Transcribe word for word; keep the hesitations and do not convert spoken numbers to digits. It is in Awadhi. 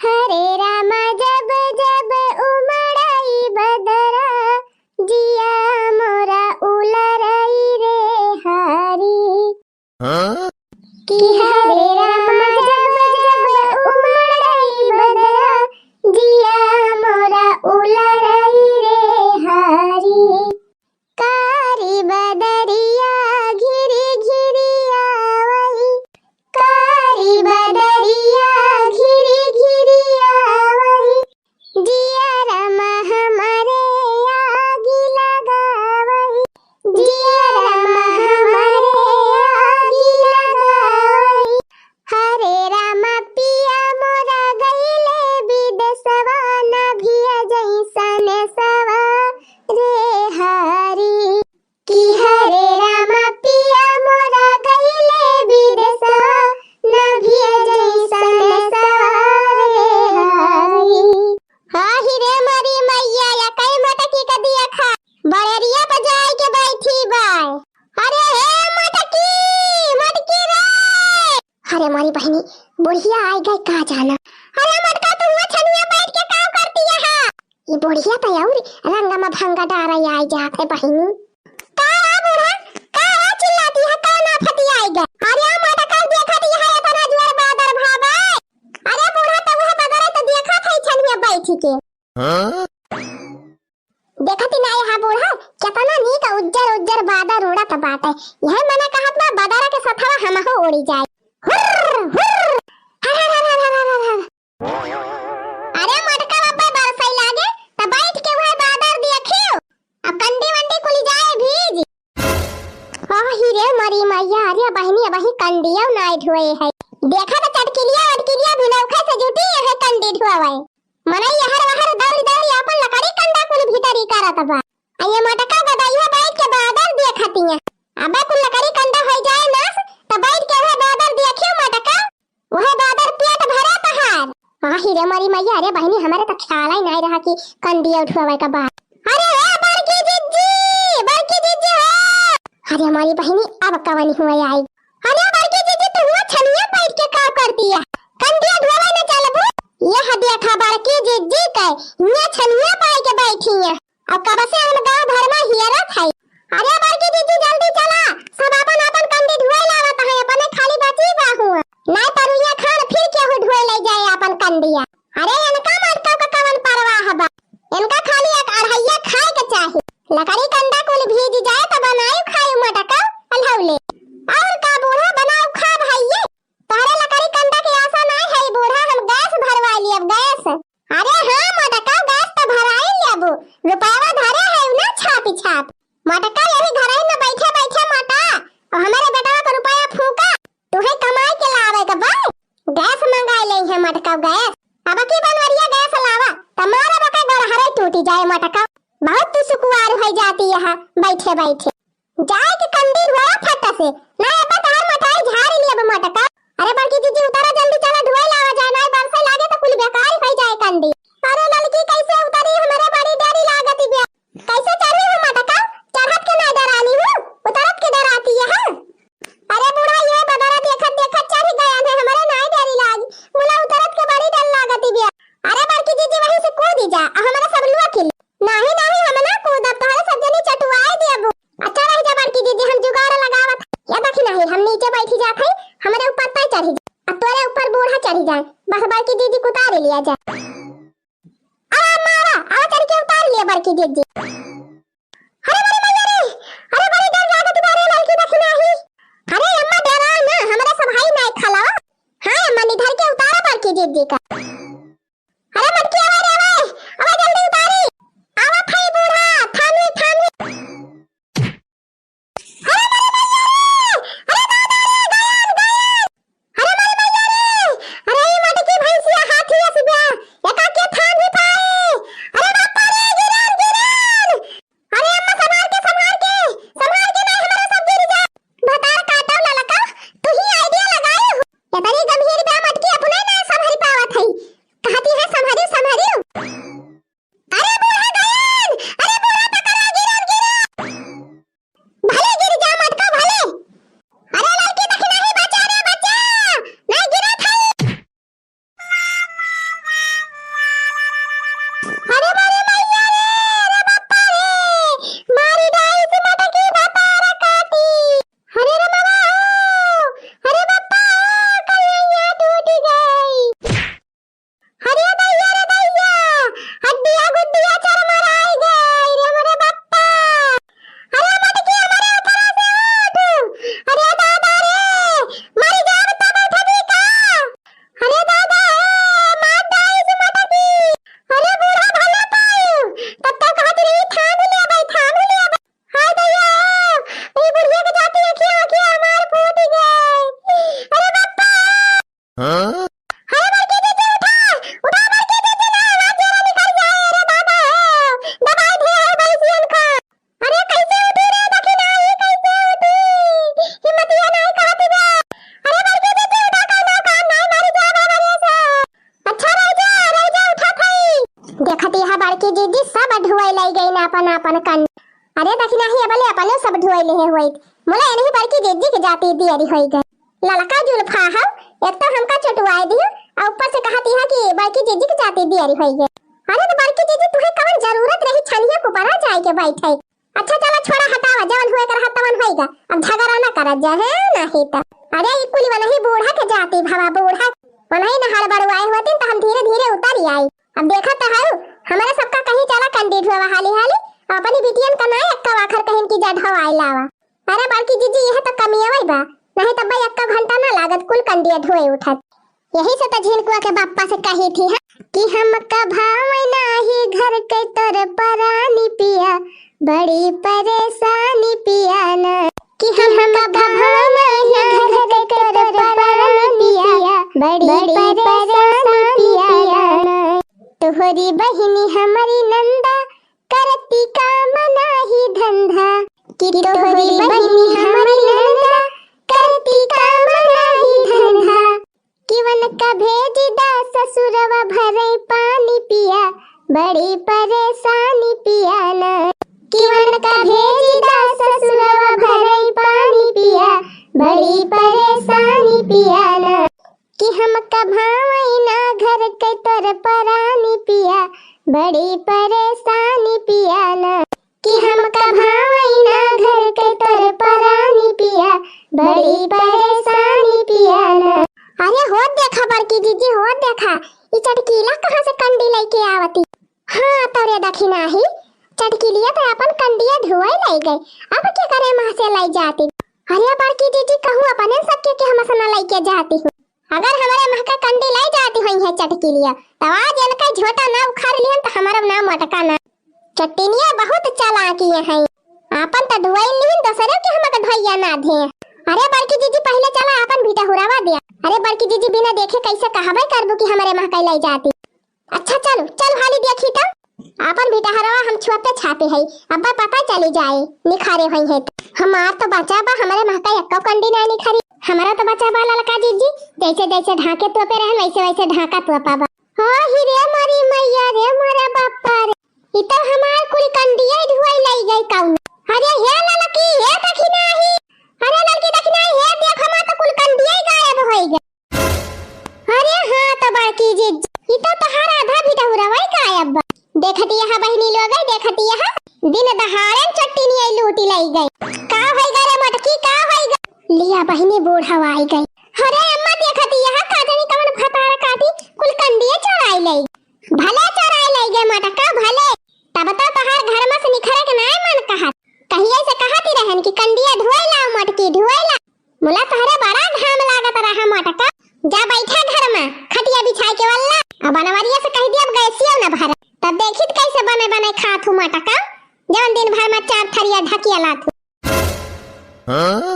हरे रामा जब जब उमड़ाई बदरा, जिया मोरा उलरई रे हरी। हाँ? कि हरे रामा जब जब उमड़ाई बदरा, जिया मोरा उलरई रे हरी। कारी बदरिया घिरी घिरी आवई, कारी बदरिया घिरी घिरी आवई, जियरा मा हमरे आगी लगावई, जियरा मा हमरे आगी लगावई। हरे रामा पिया मोरा गईले बिदेसवा, ना भिया जइसन सवा रे हरी। कि हरे रामा पिया मोरा गईले बिदेसवा, ना भिया जइसन सवा रे हरी। हाँ ही रे मरी मैया, या कई मटकी का दिया खा, बड़ेरिया पर जाए के बैठी बाय। अरे हे मटकी, मटकी रे। अरे मोरी बहिनी, बुढ़िया आइ गई का जाना। अरे मटका, तू हुआ छनिया बैठ के का करती है? ई बुढ़िया तो और रंग में भंग डारा आइ जात है बहिनी। का रे बूढ़ा, का रे चिल्लाती है, का ना फतियाई गए? अरे मटका, देखत है इतना जोर बादर भावे। अरे बूढ़ा, तो वह बदर तो देखत है छनिया बैठ के। हाँ? देखत ही ना यहाँ बूढ़ा, केतना नीक उज्जर उज्जर बादर उड़त बाटे। यह मने कहत बा, बदरा के सथवा हमहू उड़ी जाए। हुर्र, हुर्र, हर, हर, हर। अरे मोटका बाबा, बरसई लागे, त बैठ के वह बादर देखियो। अब कंडी वंडी कुली जाए भीज। आही रे मरी मैया, अरे बहिनी, अबही कंडियो नाय ढोए है। देखा तो चटकिलिया वटकिलिया भी नौखे से जुटी है कंडी ढोवे। मनई यहर वहर दौड़ी दौड़ी आपन लकड़ी कंडा कुल भीतरी करत बा। आ ये मोटका गदइया बैठ के बादर देखतिया। अबे कुल लकड़ी कंडा होइ जाए नास, त बैठ के वह बादर देखियो मोटका। वह बादर पेट भरे तहार। आही रे मरी मैया, अरे बहिनी, हमरे तो ख्याल ही नहीं रहा कि कंडिया उठवावे का बात। अरे ए बड़की जिज्जी, बड़की जिज्जी हो। अरे हमारी बहिनी, अब कवन हुआ आई। अरे बड़की जिज्जी, तू हुआ छनिया बैठ के का करती है? कंडिया धोवे न चलबू? यह देखा बड़की जिज्जी के, ये छनिया पाई के बैठी है। अब कब से हम गाँव भर में हियरत है। अरे बड़की जिज्जी, जल्दी चला, सब आपन आपन कंडी धोए लावत है, अपने खाली बची बा हुआ। नहीं तरुइया खान फिर केहू धोए ले जाए आपन कंडिया। अरे इनका मटका का कवन परवाह बा, इनका खाली एक अढ़ैया खाए के चाही। लकड़ी कंडा कुल भीज जाए तो बनाई खाई मटका अलहौले। और का बूढ़ा, बनाओ खा भाई, ये तोहरे लकड़ी कंडा के आशा नहीं है बूढ़ा, हम गैस भरवा लियब, गैस। अरे हाँ मोटका, गैस तो भराई लेबू, रुपयावा धरे है ना छापी छाप। मोटका यही घर में बैठे बैठे मोटा, और हमारे बेटवा का रुपया फूका, तुहे कमाई के लावे के बा। गैस मंगाई ले है मोटका, गैस। अब की बनवरिया गैस लावा, त मारा बका गोड़हरे टूटी जाए मोटका। बहुत तू सुकुवार हो जाती है बैठे बैठे। जाए के कंडी धोआ फट से, ना अब तहार मोटाई झाड़ लियब मोटका। अरे बड़की जिज्जी उतारा, जल्दी चला धोए लावा जाए, ना बरसे लागे तो कुल बेकार हो जाए कंडी। अरे ललकी कैसे उतरी, हमारे बड़ी डरी लागत बा। कैसे चढ़ी हो मोटका, चढ़त के ना डरानी हो, उतरत के डराती है। अरे बूढ़ा, ये बदरा देखत देखत चढ़ गया है, हमारे नाय डरी लागी, मुला उतरत के बड़ी डर लागत बा। अरे बड़की जिज्जी वहीं से कूदी जा, आ हमारा सब लुआ किल। नाही, नाही, हम ना कूदब, तोहरे सब जनी चटुआए देबू। अच्छा रह जा बड़की दीदी, हम जुगाड़ लगावत। या देखी नाही, हम नीचे बैठी जात है, हमरे ऊपर तय चढ़ी जा, आ तोरे ऊपर बूढ़ा चढ़ी जाए, बस बड़की दीदी कुतार लिया जाए। अरे मारा, आवा चढ़ के उतार लिया बड़की दीदी। अरे बड़ी मैया रे, अरे बड़ी डर लागत बा रे लड़की देखी नाही। अरे अम्मा डरा ना, हमरा सब हाई नाय खाला। हाँ अम्मा, निधर के उतारा बड़की दीदी का। अरे मटकी आवा रे, आवा, आवा जल्दी उतारी। आवा थाई बूढ़ा, थामी, थामी। अरे मरी मैया रे, अरे दादा रे, गयन, गयन। अरे मरी मैया रे, अरे ई मटकी भैंसिया हाथी अस ब्या, एका के थामी पाए। अरे बाप रे, गिरन, गिरन। अरे अम्मा, संभाल के, संभाल के, संभाल के, नहीं हमारा सब गिर जा। भतार काटो ललका, तू ही idea लगाए हो। इतनी गंभीर बा मटकी, अपने ना संभल पावत है। जीजी सब ढुआई लाई गई ना अपन अपन कंड। अरे दखिनाही, अबले अपने सब ढुआई लेहे होइत। मुला एनही बड़की जीजी के जाति दियरी होई गई। ललका जुल्फा हौ, एक तो हमका चटवाए दियो, और ऊपर से कहती है कि बड़की जीजी के जाति दियरी होई गई। अरे तो बड़की जीजी, तुहे कवन जरूरत रही छनिया के ऊपर आ जाए के बैठे? अच्छा चला छोड़ा, हटावा, जवन हुए के रहा तवन होइगा। अब झगड़ा ना करत जा, है नाही त। अरे ई कुली वनही बूढ़ा के जाति भवा, बूढ़ा वनही न हड़बड़ुआए होतिन त हम धीरे धीरे उतरी आई। अब देखत त हऊ, हमरे सबका कहीं चला कंडी ढोवा हाली हाली, अपनी बिटियन का ना एक्का आखर कहिन की जा ढोवाए लावा। अरे बड़की जीजी, यह तो कमियावई बा, नहीं तब एक्का घंटा ना लागत कुल कंडिया ढोए उठत। यही से तो झिनकुआ के बापा से कही थी, हाँ, कि हमका भावे नाही घर के तोर परानी पिया, बड़ी परेशानी पिया ना। कि हमका भावे नाही घर के तोर परानी पिया, बड़ी परेशानी पिया ना। तोहरी बहिनी हमरी नंदा, करती काम नाही धंधा। कि तोहरी बहिनी हमरी नंदा, करती काम नाही धंधा। किवन का भेजी दा ससुरवा भरे पानी पिया, बड़ी परेशानी पिया ना। किवन का भेजी दा ससुरवा भरे पानी पिया, बड़ी परेशानी पिया ना। कि हमका भावे ना घर के तोर परानी पिया, बड़ी परेशानी पिया ना। कि हमका भावे ना घर के तोर परानी पिया, बड़ी परेशानी पिया ना। अरे होत देखा बड़की जीजी, होत देखा, ई चटकीला कहाँ से कंडी लइके आवती? हाँ, तोरे दखिनाही, चटकीलिया तो अपन कंडिया ढुआई लई गई, अब के करे मह से लई जाती? अरे बड़की जीजी, कहूँ अपने सबके के हम से ना लइके जाती हूँ। अगर हमरे महका कंडी लई जाती होइहैं चटकीलिया, तब आज इनका झोटा ना उखाड़ लिहन त हमारा नाम मटका ना। चट्टिनिया बहुत चालाकी हैं, आपन त ढुआई लिहन, दूसरे के हमका ढुआइया ना दे। अरे बड़की जीजी, पहिले चला आपन भीटा हुरावा दे। अरे बड़की जीजी, बिना देखे कैसे कहबे करबू कि हमरे महका लई जाती? अच्छा चल, चल हाली देखी त। आपन भीटा हरवा हम छुआपे छापे हई, अब्बा पता चली जाए, निखारे होइहैं त। हमार तो बचा बा, हमरे महका एक्को कंडी ना निखारी। हमरा तो बचा बा ललका जीजी, जैसे जैसे ढाके तोपे रहन, वैसे वैसे ढाका तोपा बा। हो ही रे मोरी मैया रे, मोरे बापा रे, ई तो हमार कुल कंडिया ढुआई लई गई कौन। अरे हे ललकी, हे दखिनाही, अरे ललकी दखिनाही, हे देख, हमार तो कुल कंडिया गायब होई गई। अरे हाँ, तो बड़की जीजी, ई तो तोहार आधा भी दहुरवई गायब बा। देखती यहाँ बहिनी लोग, देखती यहाँ दिन दहाड़े चट्टिनिया लूटी लई गई। का होई गा रे मोटकी, का होई गा? लिया बहिनी बूढ़ा आई गई। अरे अम्मा, देखती यहाँ का जानी कवन भतार काटी कुल कंडिया चोराई लई। भले चोराई लई गए मोटका, भले। तब तो तोहार घर में से निखरे के नाय मन कहत। कहिए से कहती रहन कि कंडिया ढुआई लाओ मोटकी, ढुआई ला। मुला तोहरे बड़ा घाम लागत रहा मोटका, जा बैठा घर में खटिया बिछाई के वल्ला। अब बनवरिया से कह दिया अब गैसियो न भर, तब देखित कैसे बने बने खात हूँ मोटका, जवन दिन भर में चार थरिया ढकिया लात हूँ।